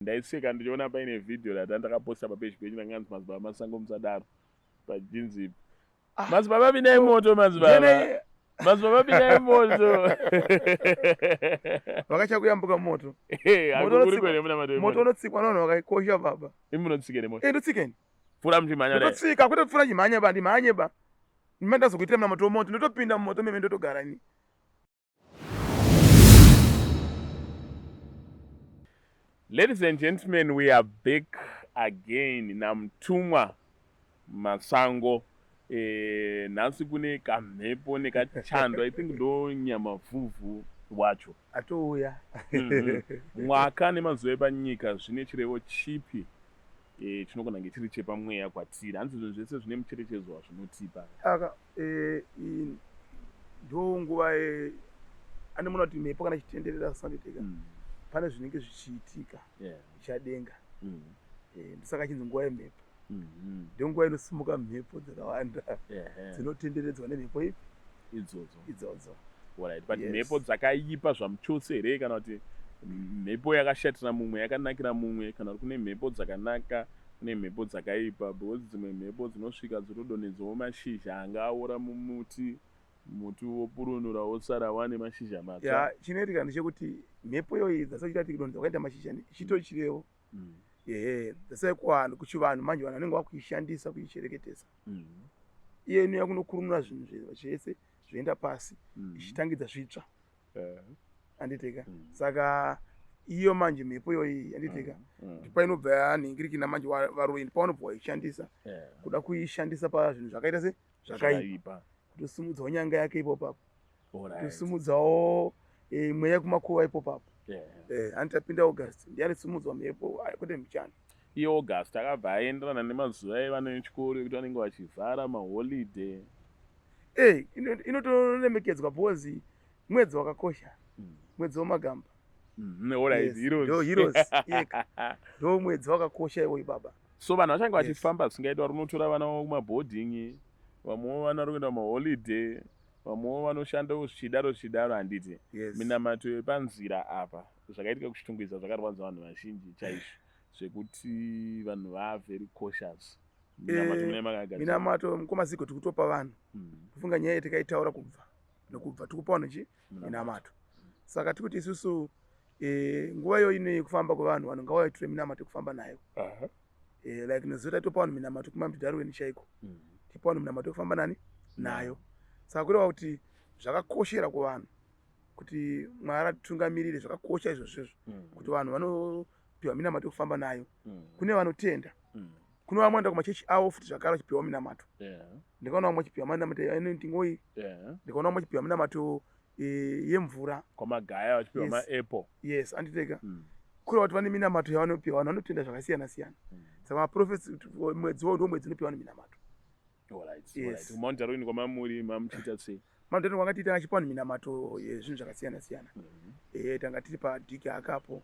Ndaiseka ndichiona paine vhidhiyo rata ndakaposta papeji penyu ranga nzi madzibaba masango musadaro pachinzi ah. madzibaba pindai moto madzibaba madzibaba pindai moto. Vakachakuyambuka moto. Moto unotsikwa navanhu vakaikosha baba. Imi munotsikene moto? Eh, ndotsikeni. Pfura muchimhanya dai. Ndotsika kwete kupfura chimhanya ba ndimhanye ba. Ndimhanye ndazokuitira munamato wemoto ndotopinda mumoto meme ndotogara ini. Ladies and gentlemen, we are back again naMutumwa Masango. Eh, nhasi kune kamhepo nekachando I think ndo nyamavhuvhu wacho atouya. Mwaka nemazuva epanyika zvine chirevo chipi eh, chinogona kunge chiri chepamweya kwatiri? Hanzi zvinhu zvese zvine mucherechedzo wazvinotipa. Aka eh, ndo nguva eh, anomona kuti mhepo kana ichitenderera sanditeka pane zvinenge zvichiitika zvichadenga. Ndosaka chinzi nguva yemhepo. Ndonguva inosimuka mhepo dzakawanda dzinotenderedzwa nemhepo ipi idzodzo idzodzo. Alright, but mhepo dzakaipa zvamuchose here kana kuti mhepo yakashatira mumwe yakanakira mumwe, kana kuti kune mhepo dzakanaka kune mhepo dzakaipa? Because dzimwe mhepo dzinosvika dzotodonhedzawo mashizha anga aora mumuti, muti wopurunura wosara wane mashizha matsva. Ya, chinoitika ndechekuti mhepo iyoyi dzasachiita kuti kudonhedza kwakaita mashizha chitori chirevo. Ehe, dzasai kuvanhu kuchivanhu manje vanhu vanenge vakuishandisa kuichereketesa. Iye inouya kunokurunura zvinhu zvese zvoenda pasi ichitangidza zvitsva. Anditeka. Saka iyo manje mhepo iyoyi anditeka painobva yanhingirikina manje varoyi pavanobva vaishandisa kuda kuishandisa pazvinhu zvakaita se zvakaipa, kutosimudzawo nyanga yake ipo papo, kutosimudzawo mweya yekumakuva ipo papo. Hanti tapinda August ndiye anosimudzwa mhepo kwete muchana. Iye August akabva aenderana nemazuva evana vechikoro ekuti vanenge vachivhara maholiday. Inotoremekedzwa because mwedzi wakakosha, mwedzi wemagamba. Alright, heroes. Ndo heroes yeka. Ndo mwedzi wakakosha iwoyu baba. So vanhu vachange vachifamba zvisingaita, vari kunotora vana vavo kumabhodhingi, vamwewo vana vari kuenda kumaholiday, vamwewo vanoshandawo zvichidaro zvichidaro, handiti? Minamato yepanzira apa, zvakaitika kuChitungwiza zvakarwadza vanhu vazhinji chaizvo, zvekuti vanhu vaa very cautious. Minamato mune makagadzira. Minamato mukoma Zigo tikutopa vanhu. Kufunga nyaya yatikaitaura kubva nokubva tikupa vanhu chi minamato. Saka tikuti isusu nguva iyo ino yekufamba kwevanhu, vanhu ngavaitire minamato yekufamba nayo. Like nezuva taitopa vanhu minamato kuMount Darwin chaiko. Tipa vanhu minamato yekufamba nani nayo. Saka kureva kuti zvakakoshera kuvanhu kuti Mwari atitungamirire, zvakakosha izvozvo izvo kuti vanhu vanopiwa minamato yekufamba nayo. Kune vanotenda, kune vamwe vanoenda kumachechi avo futi zvakare vachipiwa minamato. Ndikaona vamwe vachipiwa minamato yeanointing oil, ndikaona vamwe vachipiwa minamato yemvura kwamagaya vachipiwa maapple. Yes, anditeka. Kureva kuti vane minamato yavanopiwa, vanhu vanotenda zvakasiyana siyana. Saka maprofets mwedzi wao ndo mwedzi unopiwa vanhu minamato. Yes. Mount Darwin kwamamuri mamuchiita sei? Mount Darwin kwakatiita achipa vanhu minamato yezvinhu zvakasiyana siyana. Tanga tiri padhiki akapo,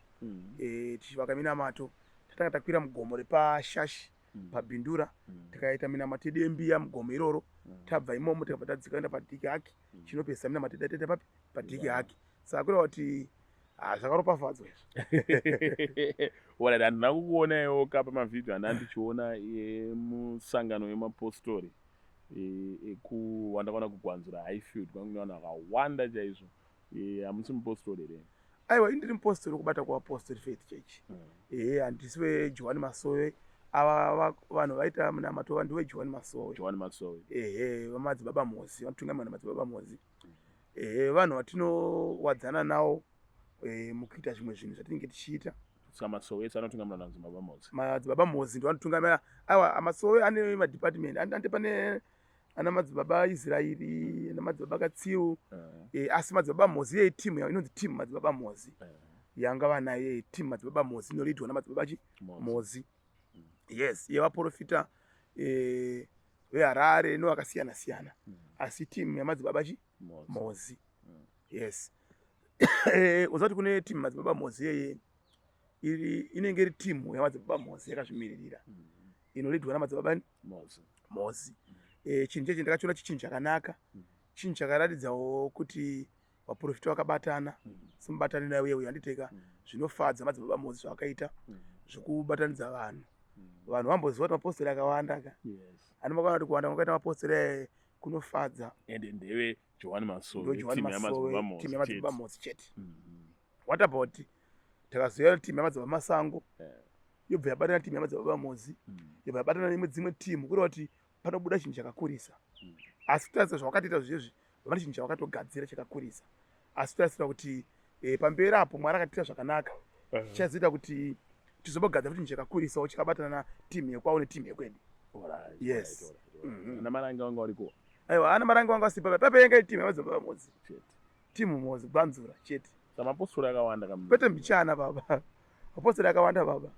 tichivaka minamato. Tatanga takwira mugomo repaShashi paBindura, tikaita minamato yedu yembiya mugomo iroro. Tabva imomo tikabva tadzika kuenda padhiki haki, chinopesa minamato yedu yataita papi padhiki haki. Saka kureva kuti zvakaropafadzwa izvo. Alright, handina kukuona ka pamavhidhiyo andanga ndichiona emusangano wemapostori wandakaona kuGwanzura Highfield, kwangu kune vanhu vakawanda chaizvo. Hamusi mupostori here? Aiwa, ini ndiri mupostori wekubata kuApostle Faith Church. Ehe, handisi weJohani Masowe. Ava vanhu vaita munamato vanhu veJohani Masowe. Johani Masowe. Ehe, vamadzibaba Mozi, vanotungamira namadzibaba Mozi. Ehe, vanhu vatinowadzana navo mukuita zvimwe zvinhu zvatinenge tichiita. Saka Masowe ese anotungamira namadzibaba Mozi. Madzibaba Mozi ndo vanotungamira. Aiwa, Masowe ane madepartment. Ante pane ana madzibaba Israeri, ana madzibaba Katsiru. Asi madzibaba Mozi ye team inonzi team madzibaba Mozi. Yanga vanayo ye team madzibaba Mozi inoleadwa namadzibaba chi Mozi. Yes, yevaprofita veHarare nevakasiyana siyana. Asi team yamadzibaba chi Mozi. Yes. Uzati kune team madzibaba Mozi yeye iri inenge iri team yamadzibaba Mozi yakazvimiririra. Inoleadwa namadzibaba Mozi. Mozi. Chinhu chechi ndakachiona chichinhu chakanaka. Chinhu chakaratidzawo kuti Vaprofita vakabatana semubatanira uye uyo handiteka. Zvinofadza madzibaba Mozi zvavakaita zvekubatanidza vanhu. Vanhu vamboziva kuti mapostori akawanda ka. Ani makaona kuti kuwanda kwakaita mapostori aya kunofadza. Ende ndeve Johani Masowe, ndo Johani team Masowe, yamadzibaba Mozi team yamadzibaba chete. Mozi chete. What about takazoya team yamadzibaba Masango, yobva yabatana team yamadzibaba Mozi, yobva yabatana nemwe dzimwe team, kureva kuti panobuda chinhu chakakurisa. Asi kutarisa zvawakatoita zvezvi, vane chinhu chavakatogadzira chakakurisa. Asi kutarisira kuti pamberi apo Mwari akatiita zvakanaka, chichazoita kuti tizombogadzira futi chinhu chakakurisawo chikabatana timu yekwavo netimu yekwedu. Yes. Ana Marange vanga variko? Aiwa, ana Marange vanga vasipo. Pape yanga iri timu yamadzibaba Mozi. Chete. Timu Mozi gwanzura chete. Samapostori akawanda kam. Kwete mbichana baba, mapostori akawanda baba.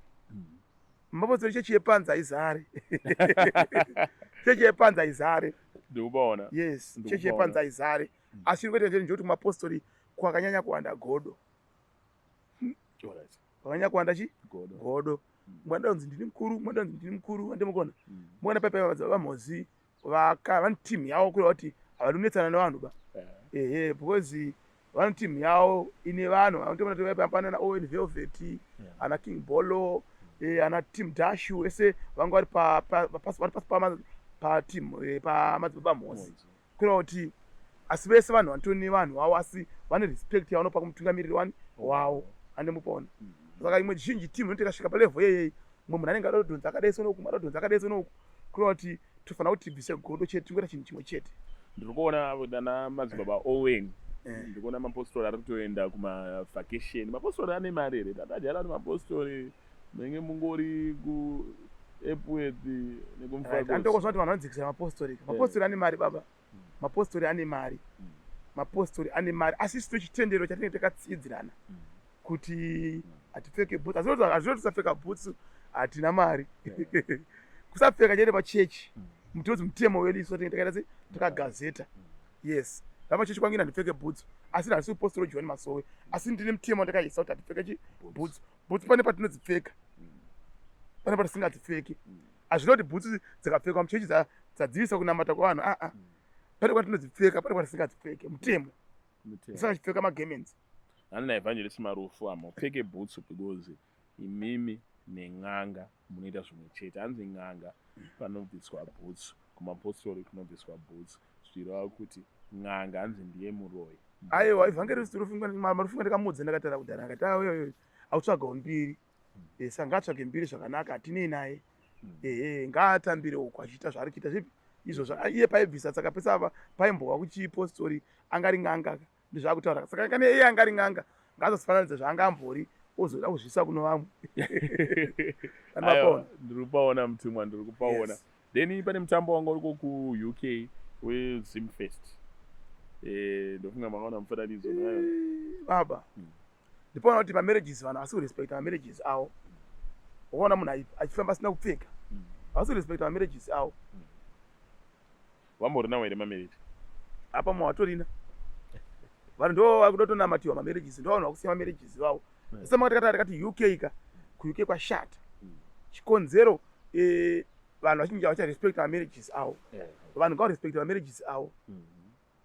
Mapostori, chechi yepanza haizare, chechi yepanza haizare. Ndikupaona. Yes. Ndikupaona. Chechi yepanza haizare. Asi chiri kuita ndechekuti mapostori kwakanyanya kuwanda godo. Kwakanyanya kuwanda chi? Godo. Godo. Mwada kunzi ndini mukuru, mwada kunzi ndini mukuru, andimukona. Muona pepe vaMozi vaka vane timu yavo, kureva kuti havadi kunetsana nevanhu ba. Ehe, because vane timu yavo ine vanhu vanotoona kuti pane ana Owen Velvet, ana King Bolo, ana Team Dashu, ese vanga vari vari pasi pateam pamadzibaba Mozi. Mozi. Kureva kuti asi vese vanhu vanotori nevanhu vavo, asi vane respect yavanopa kumutungamiriri wani wavo, andimupaona. Saka imwe zhinji timu inoti ikasvika palevel yeyei, mumwe munhu anenge ada kudhonza akadai sonoku, mumwe ada kudhonza akadai sonoku, kureva kuti tofanira kuti tibvise godo chete, tingoita chinhu chimwe chete. Ndiri kuona ana madzibaba Owen. Ndiri kuona mapostori ari kutoenda kumavacation. Mapostori ane mari here? Tatajaira kuti mapostori munenge mungori kuEpworth nekumufakose. Anditokozva kuti vanhu vanodzikisira mapostori. Mapostori ane mari baba, mapostori ane mari, mapostori ane mari. Asi isu tochitendero chatinenge takatsidzirana kuti hatipfeke bhutsu, hazvinoti kusapfeka bhutsu hatina mari. Kusapfeka chete pachechi mutodzi mutemo wedu isu tinenge takaita se takagazeta. Yes, pachechi kwangu ina handipfeke bhutsu, asi handisi kupostori John Masowe, asi ndine mutemo wandakaisa kuti hatipfeke chi bhutsu. Bhutsu pane patinodzipfeka, pane patisingadzipfeki. Hazvina kuti bhutsu dzikapfekwa muchechi dzadzivisa kunamata kwevanhu. Aa, pane kwatinodzipfeka, pane kwatisingadzipfeke, mutemo. Tisingachipfeka magarments. Hani naEvangelist Marufu, hamupfeke bhutsu because imimi nen'anga munoita zvimwe chete. Hanzi n'anga panobviswa bhutsu, kumapostori kunobviswa bhutsu, zvireva kuti n'anga hanzi ndiye muroyi. Aiwa, evangelist Marufunga ndakamuudza, ndakataura kudhara, akati auyoyo akutsvagawo mbiri. Saka ngaatsvage mbiri zvakanaka, hatinei naye. Ehe, ngaatambire uko achiita zvaari kuita zvipi izvozvo. Iye paibvisa tsaka pese apa paimbova kuchipostori angari n'anga, ndizvaakutaura. Saka kana iye angari n'anga, ngaazofananidza zvaanga ambori, ozoda kuzvisa kuno vamwe. Aiwa, ndiri kupaona mutumwa, ndiri kupaona. Then pane mutambo wanga uriko kuUK weZimfest. Ndofunga makaona mufananidzo nayo. Baba, ndipoona kuti mamarriages, vanhu havasi kurespecta mamarriages avo. Ukaona munhu achifamba asina kupfeka, havasi kurespecta mamarriages avo. Vamborinawo here mamarriage? Apa muhatorina. Vanhu ndo vakuda kutonamatiwa mamarriages, ndo vanhu vakusiya mamarriages vavo. Sema takati UK ka, kuUK kwashata. Chikonzero, vanhu vazhinji havacharespecta mamarriages avo. Vanhu ngavarespecta mamarriages avo.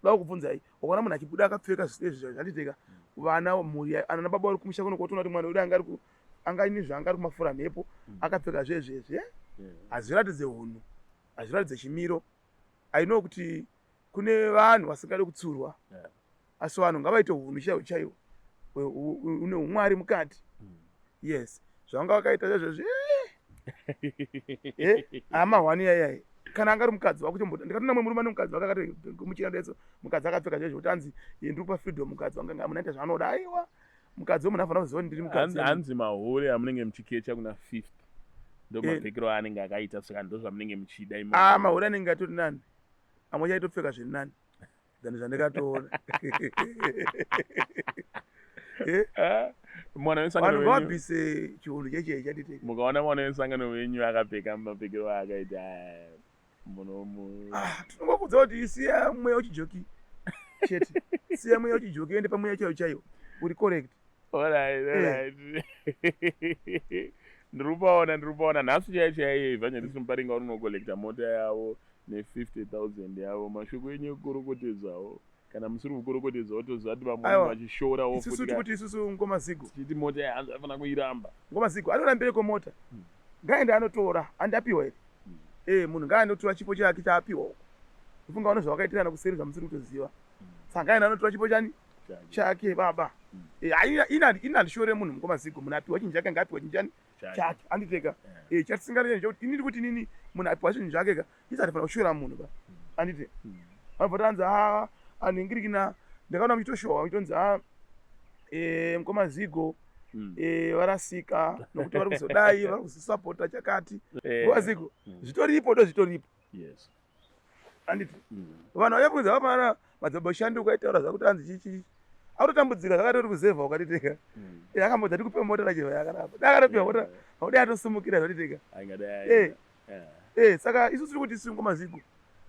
Da kubvunzai, ukaona munhu achibuda akapfeka zvisizvo zvanditeka, vana, mhuri, ana baba vari kumusha kuno, kotoona kuti mwana wedu anga ari anga aine zvaanga ari kumafura mhepo, akapfeka zvezvezve, hazviratidze hunhu, hazviratidze chimiro. I know kuti kune vanhu vasingade kutsurwa, asi vanhu ngavaite hunhu chaihwo chaihwo une umwari mukati. Yes, zvavanga vakaita zvezvezvi, hama hwani yaiyai. Kana anga ari mukadzi wako, ndikatona mwe murume ane mukadzi wake akati muchina detso, mukadzi akapfeka zvezvo, kuti anzi ndiri kupa freedom mukadzi wangu, munhu aita zvaanoda. Aiwa, mukadzi wemunhu anofanira kuziva kuti ndiri mukadzi. Hanzi mahure amunenge muchikecha kuna fifth, ndo mapfekero aanenge akaita, saka ndo zvamunenge muchida imo. Ah, mahure anenge atori nani, amwe chaitopfeka zviri nani than zvandikatoona. Mwana wesangano Vanhu ngavabvise chihunhu cheche chatiteka. Mukaona mwana wesangano wenyu akapfeka mapfekero aakaita, munomu Ah, tinongokudza kuti siya mweya wechijoki chete, siya mweya wechijoki, ende pamweya chaiwo chaiwo uri correct. Alright. Ndiri kupaona, ndiri kupaona. Nhasi chaiyo chaiyo Evangelist Muparinga uri unocollecta mota yavo ne50 000 yavo. Mashoko enyu ekukorokotedzawo. Kana musiri kukorokotedza wotoziva kuti vamwe vachishora isusu tikuti isusu ngoma zigo tichiti mota yahanzi afana kuiramba. Ngoma zigo anorambireko mota. Ngaende anotora andapiwa here? Eh, munhu ngaende otora chipo chake chaapiwa uko. Kufunga vano zvavakaitirana kuseri zvamusiri kutoziva. Saka ngaende anotora chipo chani? Chake baba. Eh, ina ina ndishore munhu mukoma zigo munhu apiwa chinhu chake ngaapiwa chinhu chani? Chake. Anditeka. Eh, chatisingarire ndechekuti ini ndikuti inini munhu apiwa chinhu chake ka isi hatifanira kushora munhu ba. Andite. Vanobva tanzi ah anhingirikina ndakaona muchitoshowa muchitonzi ah eh mukoma zigo eh varasika nokuti vari kuzodai vari kuzosapota chakati. Mukoma zigo zvitoripo ndo zvitoripo. Yes. Anditi. Vanhu vachapinza vapana madzibaba shanduka aitaura zvakuti anzi chichi autotambudzika zvakatori kuzevha ukatiteka. Eh akambodza tikupe mota nacheva yakarapa. Dai akatopiwa mota dai atosumukira zvatiteka. Eh. Eh saka isu tiri kuti isu ngoma zigo.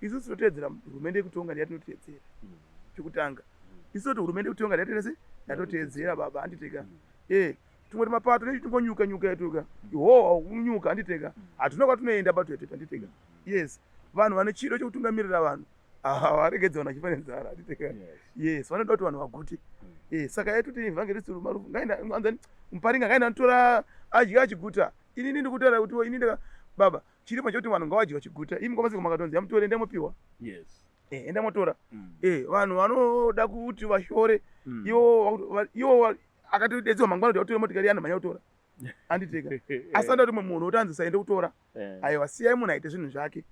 Isu tinoteedzera hurumende yekutonga ndiyo yatinoteedzera. Chekutanga. Isu toti hurumende yekutonga ndiyo yatinoteedzera yatoteedzera baba anditeka. Eh tumwe tumapato nechitungonyuka nyuka yetuka. Ihoho kunyuka anditeka. Hatuna kwatinoenda bato yetu anditeka. Yes. Vanhu vane chido chekutungamirira vanhu havaregedzi vanhu vachifa nenzara anditeka. Yes, vanoda kuti vanhu vagute. Eh saka yetu ti evangelist Marufu ngaenda anzani Muparinga ngaenda anotora adya achiguta. Inini ndikutaura kuti ini ndika baba chiripo chekuti vanhu ngavadye vachiguta. Imi ngoma makatonzi yamutore enda mopiwa. Yes. Eh enda motora. Eh vanhu vanoda kuti vashore ivo ivo akatodetswa mangwana kuti atore motikari yana mhanya kutora. Anditeka. Asi anoda kuti munhu otanzi saende kutora. Aiwa siyai munhu aite zvinhu zvake.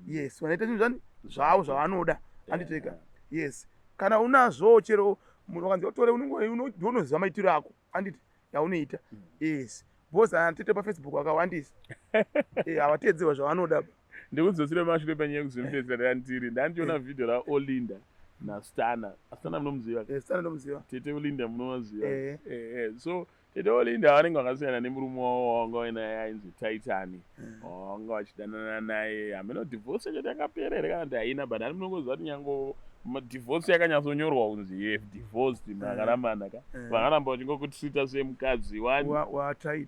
Yes, vanoita zvinhu zvani zvavo zvavanoda. Anditeka. Yes. Kana unazvo chero munhu akanzi utore unoziva maitiro ako. Anditi yaunoita. Yes. Because anatete paFacebook vakawandisa. Eh havateedzerwa zvavanoda. Ndikudzosere mashure panyaya yekuzvimupedzera ndandiri ndandiona video raOlinda naStana. Astana munomuziva? Eh, Stana ndomuziva. Tete Olinda munovaziva? Eh. Eh, so Tete Olinda vanenge vakasiyana nemurume wavo wavanga vainaye ainzi Titan. Wavanga vachidanana naye. Hameno divorce yacho yakapera here kana kuti haina but ani munongoziva kuti nyango divorce yakanyatsonyorwa kunzi you have divorced makarambana ka. Vakaramba vachingokutreata semukadzi wani waTitan.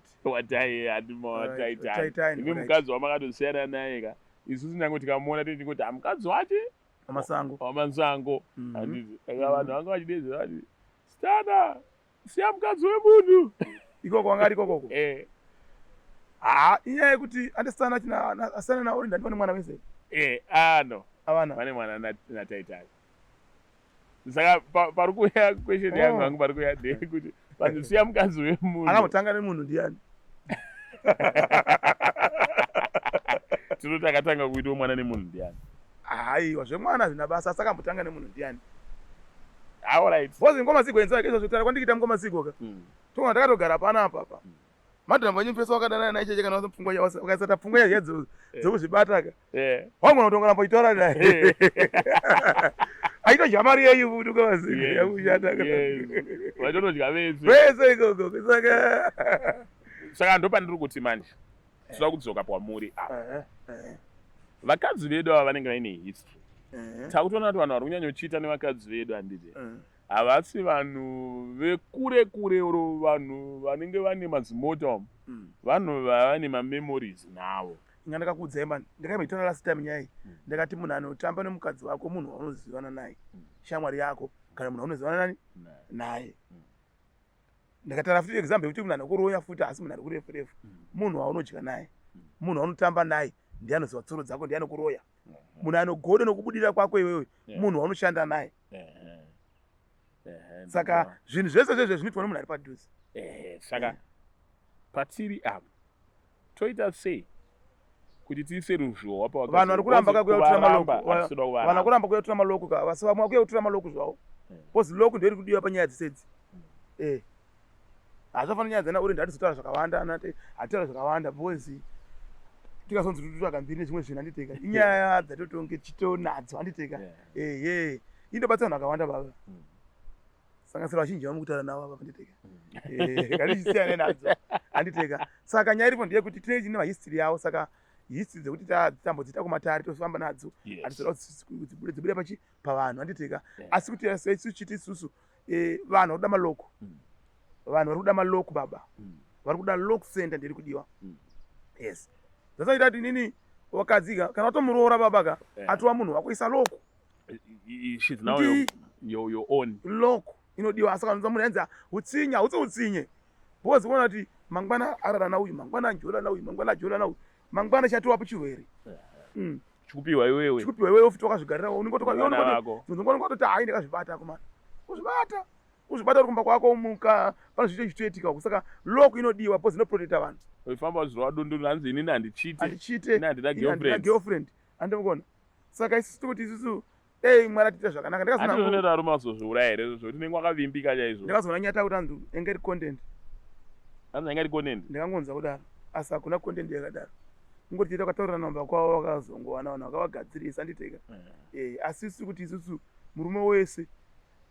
Imi mukadzi wamakatosiyana naye ka. Isusu nyange tikamuona tichingoti ah mukadzi wache wamasango. Wamasango. Handiti. Saka vanhu vanga vachidedzera vati Stana siya mukadzi wemunhu. Ikoko wanga ari ikoko. Eh. Ah, inyaya yekuti andisana china asana na Olinda ndivane mwana wese. Eh, ah no. Avana. Vane mwana na Titan. Saka pari kuuya question yangu hangu pari kuuya ndeyekuti panzisiya mukadzi wemunhu. Akambotanga nemunhu ndiani? Tinoti akatanga kuitwa mwana nemunhu ndiani? Haiwa zvemwana hazvina basa asi akambotanga nemunhu ndiani? All right. Because ngoma zigo enza izvo zvotara kwandikita ngoma zigo ka. Tonga takatogara pana apa apa. Madam vanyu mfeso wakadanana naye cheche kana pfungwa wakaisata pfungwa yadzo dzokuzvibata ka. Eh. Wangu unotonga itora naye. Aitodya mari yenyu futi ngoma zigo yakushata ka. Vaitodya vese. Vese ikoko saka saka ndopandiri kuti manje tinoda kudzoka kwamuri apa. Vakadzi vedu ava vanenge vaine history. Takutoona kuti vanhu vari kunyanyochita nevakadzi vedu handiti. Havasi vanhu vekure kure oro vanhu vanenge vane madzimota umu. Vanhu vane mamemories navo. Inga ndakakuudzai mani ndakaimboitaura last time nyaya iyi. Ndakati munhu anotamba nemukadzi wako munhu waunozivana naye. Shamwari yako kana munhu waunozivana nani naye. Ndakataura futi example yekuti munhu anokuroya futi asi munhu ari kurefu refu. Munhu waunodya naye. Munhu waunotamba naye ndiye anoziva tsoro dzako ndiye anokuroya. Munhu anogodo nokubudira kwako iwewe munhu waunoshanda naye. Saka zvinhu zvese zvezve zvinoitwa nemunhu ari padhuze. Saka patiri apa toita sei kuti tiise ruzhowa vanhu vari kuramba ka kuya kutora maloko vanhu vari kuramba kuya kutora maloko ka vasi vamwe vakuya kutora maloko zvavo because loko ndoiri kudiwa panyaya dzisedzi eh hazvafanira nyaya dzana uri ndatizotaura zvakawanda hatitaura zvakawanda because tikazonzi tikutsvaga mbiri nezvimwe zvinhu handiteka inyaya dzatotonge tichitonadzo handiteka ehe indobatsira vanhu vakawanda baba sanganisira vazhinji vamukutaura navo ava handiteka katichisiyane nadzo handiteka saka nyaya iripo ndeyekuti tinenge tine mahistory yavo saka history dzekuti tambodziita kumatare tofamba nadzo hatizoda kuti dzibude pachi pavanhu handiteka asi kuti isu chiti isusu vanhu vari kuda maloko vanhu vari kuda maloko baba vari kuda lock center ndiri kudiwa yes zvasaita kuti inini wakadzika kana watomuroora baba ka atova munhu wako isa loko. She's now your, your, your own lock inodiwa asi kanonza munhu yanzi utsinye hautsi utsinye because kuona kuti mangwana arara nauyu mangwana anjola nauyu mangwana ajola nauyu mangwana chatowapo chirwere mm. Chikupiwa iwewe chikupiwa iwewe futi wakazvigarira unenge hai ndakazvibata akomana kuzvibata kuzvibata uri kumba kwako muka pane zviito zvichitoitika saka lock inodiwa because inoprotecta vanhu Ifamba uchirova dundundu hanzi inini handichite handichite ini handina girlfriend girlfriend andimukona saka isusu tikuti isusu dei mwari atiita zvakanaka ndikazoona varume vazozviuraya here zvekuti unenge wakavimbika chaizvo ndikazoona nyata kuti anzi yanga iri content anzi yanga iri content ndikangonzwa kudaro asi hakuna content yakadaro kungoti chete vakataurira namba kwavo vakazongowana vanhu vakavagadzirisa nditeka eh. eh, asi isusu kuti isusu murume wese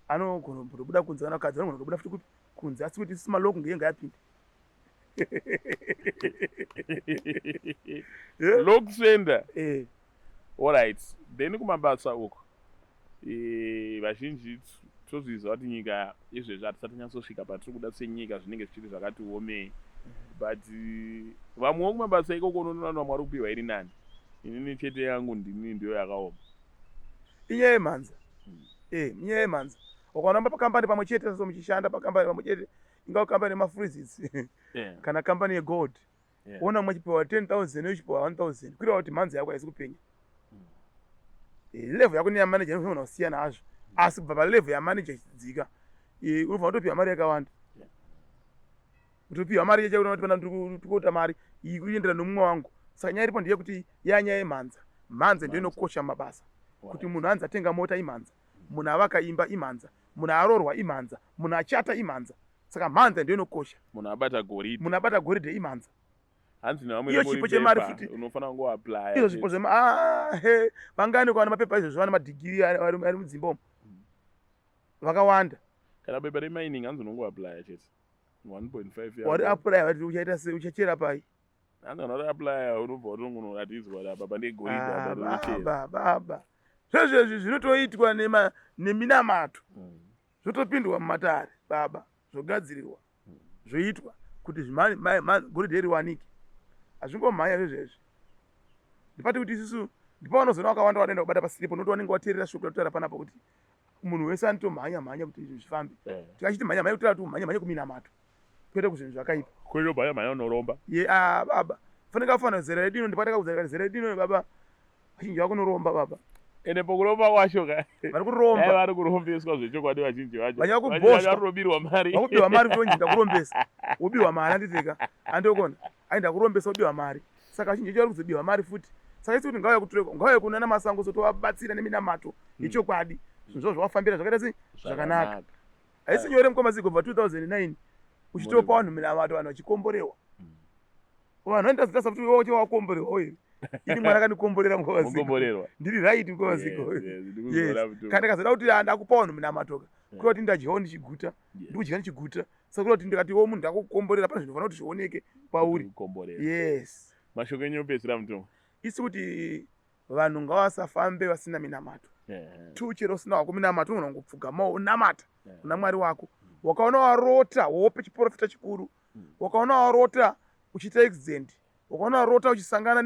anogona kutobuda kunze kana vakadzi vanogona kutobuda futi kupi kunze asi kuti isusu maloku ngeye ngayapinde lock sender eh. Alright, then kumabasa uko eh, vazhinji tozviziva kuti nyika izvezvi hatisati nyatsosvika patiri kuda senyika zvinenge zvichiri zvakati omei but eh, vamwewo kumabasa ikoko unoona vamwe vari kupiwa iri nani inini chete yangu ndini ndiyo yakaoma inyaya yemhanza hmm. eh, inyaya yemhanza ukaona pakambani pamwe chete so muchishanda pakambani pamwe chete ingava kambani yemafreezits yeah. kana kambani yegold yeah. ona mwe chipiwa 10000 uchipiwa 1000 kuitira kuti mhanzi yako haisi kupenya mm. eh, level yako neyamanager inofanira kusiyana hazvo mm. asi kubva palevel yamanager ichidzika eh, unofanira kutopiwa mari yakawanda kutopiwa mari yechakuti pana ndikuita mari iyi kuendera nomumwe wangu saka nyaya iripo ndeyekuti yanyaya yemhanza mhanza ndiyo inokosha mumabasa kuti munhu anzi atenga mota imhanza munhu avaka imba imhanza munhu aroorwa imhanza munhu achata imhanza saka mhanza ndiyo inokosha munhu abata goridhe munhu abata goridhe imhanza hanzi nevamwe iyo chipo chemari futi unofanira kungoaplya izvo zvipo zvema ah, he vangani kwaana mapepa izvozvo vane madhigiri ari mudzimba umu hmm. vakawanda kana pepa remining hanzi unongoaplya chete 1.5 wari apply vati uchaita sei uchachera pai hanzi kana uri applya unobva watongonoratidzwa kuti apa pane goridhe apa ah, rinochera baba baba zvezvezvi zvinotoitwa neminamato hmm. zvotopindwa mumatare baba zvogadzirirwa zvoitwa kuti goridhe riwanike hazvingomhanya zvezvezvi ndipati kuti isusu ndipo vanozoona vakawanda vanoenda kubata pasiripo nokuti vanenge vateerera shoko ratotaura panapa kuti munhu wese anotomhanya mhanya kuti izvi zvifambe eh. tikachiti mhanya mhanya kutaura kuti mhanya mhanya kuminamato kwete kuzvinhu zvakaipa kwete mhanya mhanya unoromba ye ah baba fanira kufanira zera redu ino ndipataka zera redu ino baba vazhinji vakunoromba baba ende pokuromba kwacho ka vari kuromba vari kurombeswa zvechokwadi vazhinji vacho vanyanya kubhoswa varobirwa mari vakubiwa mari kutonzi ndakurombesa wobiwa mari anditeka andokona ai ndakurombesa wobiwa mari saka vazhinji vacho vari kuzobiwa mari futi saka isi kuti ngauya kutureko ngauya kunana masango so tovabatsira neminamato hmm. yechokwadi zvinhu zvavo zvavafambira zvakaita sei zvakanaka haisi nyore mukoma zigo kubva 2009 uchitopa vanhu minamato vanhu vachikomborewa hmm. vanhu vanoita zita kuti iwe wacho wakomborerwa here ini mwari akandikomborera nguva ziko ndiri right nguva ziko yes kana ndikazoda kuti ah, ndakupa vanhu minamatoka kureva kuti ndadyawo ndichiguta ndikudya ndichiguta saka kureva kuti ndikati iwe munhu ndakukomborera pane zvinofanira kuti zvioneke kwauri yes mashoko enyu opedzisira mutumwa isi kuti vanhu ngavasafambe vasina minamato two chero usina wako minamato unogona kungopfugamawo unamata kuna mwari wako wakaona warota hope chiprofita chikuru mm. wakaona warota uchiita accident wakaona warota uchisangana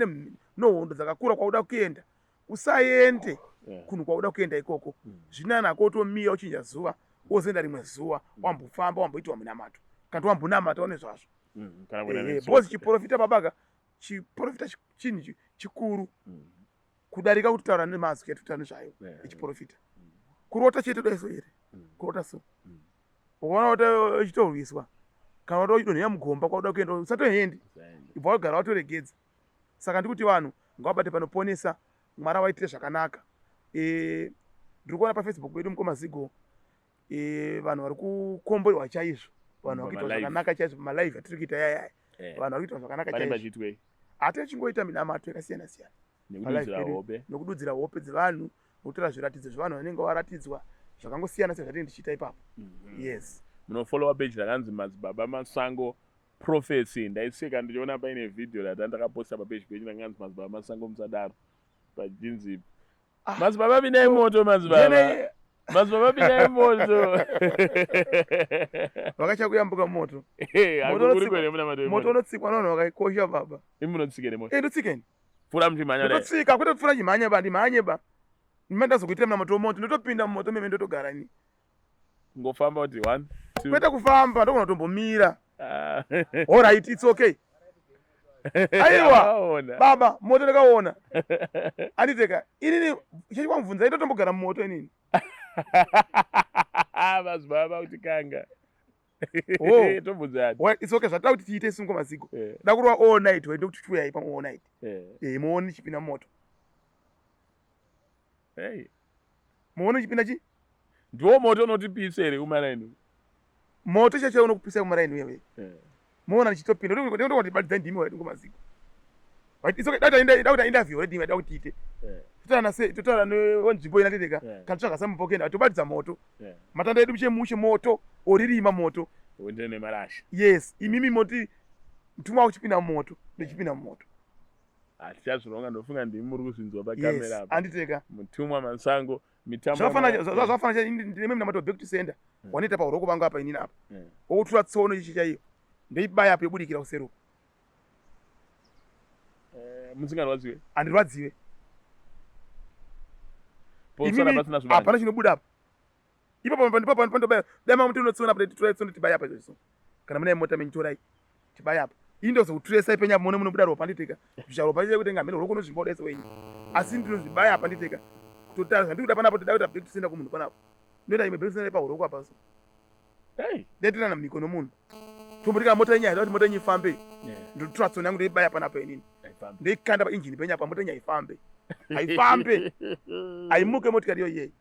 nehondo dzakakura kwauda kuenda usaende yeah. kunhu kwauda kuenda ikoko mm. zvinanako utomira uchinja zuva wozoenda rimwe zuva mm. wambofamba wamboitiwa minamato kana wambonamata une zvazvo mm, because chiprofita babaka chiprofita chinhu chikuru mm. kudarika kutaura nemazwi atitaura nezvayo echiprofita mm. kurota chete dai so here mm. kurota so mm. ukaona kuti uchitorwiswa kana kuti uchidonhera mugomba kwauda kuenda usatoendi ibva wagara watoregedza saka ndikuti vanhu ngavabate panoponesa mwari avaitire zvakanaka e, ndiri kuona pafacebook pedu mukoma zigo e, vanhu vari kukomborerwa chaizvo vanhu vari kuitwa zvakanaka chaizvo pamalive atiri kuita yayaya eh. vanhu vari kuitwa zvakanaka chaizvo hatichingoita minamato yakasiyana siyana nekududzira hope dzevanhu nekutora zviratidzo zvevanhu vanenge varatidzwa zvakangosiyana sezvatinenge tichiita ipapo mhm. yes munofollowa page rakanzi madzibaba masango prophecy ndaiseka ndichiona paine vhidhiyo rata ndakaposta papage penyu rakanzi madzibaba masango musadaro pachinzi ah. madzibaba pindai moto madzibaba madzibaba pindai moto vakachakuyambuka moto moto unotsikwa navanhu vakaikosha baba imi munotsikere moto eh, ndotsikeni pfura muchimhanya ndotsika kwete kupfura chimhanya ba ndimhanye ba Ndima ndazokuitira munamato wemoto ndotopinda mumoto meme ndotogara ini. Kungofamba kuti one two. Kwete kufamba ndogona kutombomira. Ah. All right, it's okay. Aiwa. Baba, moto ndakaona. Anditeka. Inini chechi kwamubvunza ndotombogara mumoto inini. Mazibaba kuti kanga. Oh. Tobvunza. Well, it's okay zvatida kuti tiite isu ngoma ziko. Eh. Da kurwa all night wende kuti tuyai pa all night. Eh, eh muone chipinda moto. Hey. Muone chipinda chi? Ndiwo moto unotipisa here kumaraini? Moto chacho unokupisa kumaraini wewe. Eh. Muona ndichitopinda ndokuti kuti batidza ndimi wewe ngoma ziko. Right, it's okay. Data inda data interview already ndida kuti tiite. Eh. Totaura na se totaura ne wenzvimbo ina titeka. Eh. Kana tsvaga samupokenda tobatidza moto. Yeah. Matanda edu mushe mushe moto oririma moto. Wende nemarasha. Yes, imimi moti mutumwa uchipinda mumoto, ndichipinda mumoto. Hatichazvironga ndofunga ndimi muri kuzvinzwa pakamera apa. Anditeka. Mutumwa Masango mitambo. Zvafana zvafana ndine minamato back to sender. Wanoita pahuroko vangu apa inini apa. Wokutura tsono chichi chaiyo. Ndoibaya apo yobudikira kuseri uko. Eh, musingarwadziwe? Handirwadziwe. Posara pasina zvibanje. Hapana chinobuda apa. Ipapo ndipo pandobaya. Dai mamuti unotsiona apa torai tsono tibaya apa izvozvo. Kana mune mota menyu torai. Tibaya apa. Ini ndozokuturesa penya muone munobuda ropa nditeka. Zvisha ropa chete kutenga mheno roko unozvimba udaise wenyu. Asi ndinozvibaya apa nditeka. Kutotara zvandiri kuda panapo toda kuita back to sender kumunhu panapo. Ndoita imwe back to sender pahuroko apa so. Hey. Ndaitirana mhiko nomunhu. Tombotika mota yenyu haida kuti mota yenyu ifambe. Yeah. Ndotora tsono yangu ndoibaya panapa inini. Haifambe. Ndoikanda painjini penyu apa mota yenyu haifambe. Haifambe. Haimuke motikari iyo iyeyi.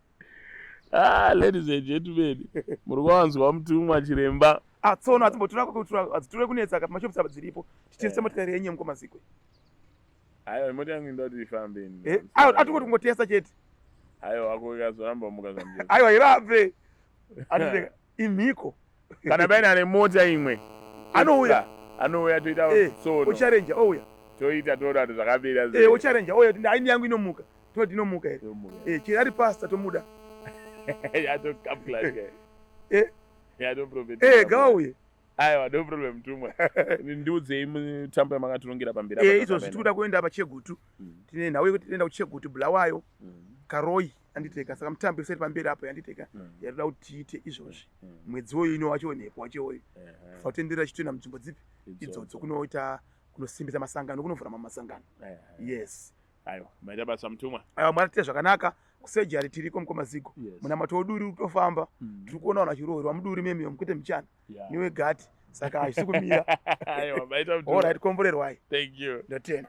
Ah, ladies and gentlemen, muri kuwanzwa mutumwa chiremba. Ah, tsono hadzimbotura kutura hadziture kunetsa ka mashops apa dziripo. Titeste motikari yenyu mukoma Zigwe. Aiwa, mota yangu inoda kuti ifambe ini. Eh, aiwa atingoti kungotesta chete. Aiwa, wako ikazoramba muka zvamjeza. Aiwa irambe. Atiteka imhiko. Kana paine ane mota imwe. Anouya. Anouya toita Eh, tsono. ocharenja ouya. Toita toona kuti zvakamira Eh, ocharenja ouya kuti aini yangu inomuka. Toti inomuka here? Inomuka. Eh, chero ari pastor tomuda. Yato cup clash. Eh. Yato prophet. Eh, gavauye. Aiwa, no problem mutumwa. Ndiudzei mitambo yamakatirongera pamberi apa. Eh, izvozvi tikuda kuenda paChegutu. Tine nhau yekuti tinoenda kuChegutu, Bulawayo, Karoi anditeka. Saka mitambo isati pamberi apo yanditeka. Yatoda kuti tiite izvozvi. Mwedzi uyu ino wacho nepo wacho uyu. Totenderera chitoenda munzvimbo dzipi idzodzo kunoita kunosimbisa masangano kunovhura mamwe masangano. Yes. Aiwa, maita basa mutumwa. Aiwa, Mwari tiite zvakanaka. Kusejari tiriko mukoma Zigo. Yes. Munamato weduri uri kutofamba. Tiri kuona vanhu vachirohwerwa muduri memiyo mukwete muchana. Yeah. Niwe gati. Saka hazvisi kumira. Aiwa, maita mutumwa. All right, komborerwai. Thank you. Ndotenda.